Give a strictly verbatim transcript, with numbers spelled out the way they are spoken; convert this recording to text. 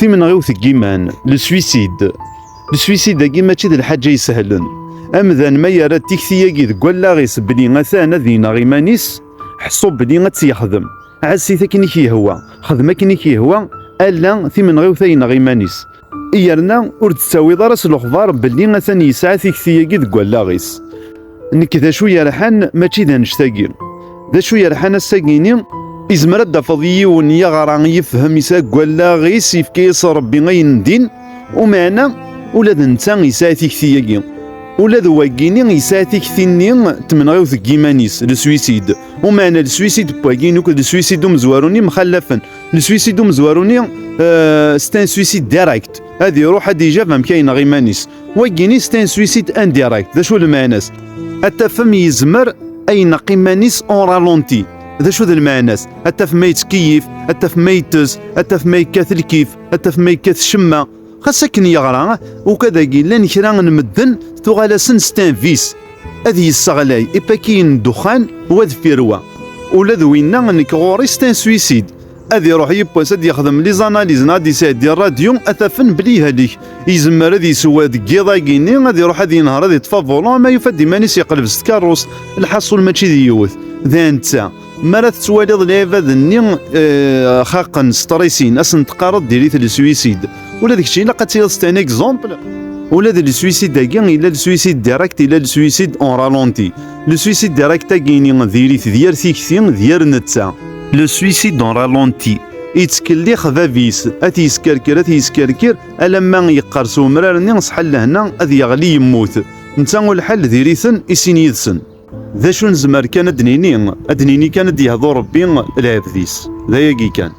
Timenɣiwt n yiman, le suicide. Le suicide-agi mačči d lḥaǧa isehlen. Amdan ma yerra tikti-agi deg wallaɣ-is belli atan ad ineɣ iman-is, ḥṣu belli ad tt-yexdem. Ɛassit akken i k-yehwa, xdem akken i k-yehwa, ala timenɣiwt ay ineɣ iman-is. Yerna ur d-tettawiḍ ara s lexbar belli atan yesɛa tikti-agi deg wallaɣ-is. Nekk d acu yerḥan mačči d annect-agi. D acu yerḥan ass-agi-ni? Izmer ad d-tafeḍ yiwen yeɣra, yefhem, yesɛa deg wallaɣ-is, yefka-yas Rebbi ayen n din, umeɛna ula d netta yesɛa tikti-agi. Ula d wagini yesɛa tikti-nni n tmenɣiwt deg yiman-is, le suicide. Umeɛna le suicide n wagini akked le suicide umezwaru-nni mxallafen. Le suicide umezwaru-nni, euh, c'est un suicide direct. Ad iruḥ ad ijab amek ay ineɣ iman-is. Wagini c'est un suicide indirect. D acu lmeɛna-s? Ad tafem yezmer ay ineɣ iman-is en ralenti. D acu d lmeɛna-s? Ad tafem ma yettkeyyif, ad tafem ma yettess, ad tafem ma yekkat lkif, ad tafem ma yekkat ccemma. Xas akken yeɣra, ukad-agi llan kra n medden tuɣal-asen c'est un vice. Ad yesseɣlay ipakiyen n ddexxan wa deffir wa. Ula d winna nekk ɣur-i c'est un suicide. Ad iruḥ yiwwas ad yexdem les analyses neɣ ad yesɛeddi rradyu, ad t-afen belli yehlek. Yezmer ad yeswa deg yiḍ-agi-nni, ad iruḥ ad yenher, ad yeṭṭef avolant, ama yufa-d iman-is yeqleb s tkeṛṛust. Lḥaṣul mačči d yiwet, d netta. Mi ara tettwaliḍ lɛibad-nni, eh, xaqen, stressés, ad sen-teqqareḍ diri-t le suicide. Ula d kečč ilaq ad tiliḍ c'est un exemple. Ula d le suicide-agi, yella le suicide direct, yella le suicide en ralenti. Le suicide direct-agi-ni diri-t d yir tikti, d yir netta. Le suicide en ralenti. Yettkellix bab-is, ad t-yeskerkir, ad t-yeskerkir, alamma yeqqers umrar-nni, ṣṣeḥ lehna, ad yeɣli yemmut. Netta u lḥal diri-ten i sin yid-sen. D acu nezmer kan ad d-nini? Ad d-nini kan ad d-yehḍu Rebbi lɛebd-is. D ayagi kan.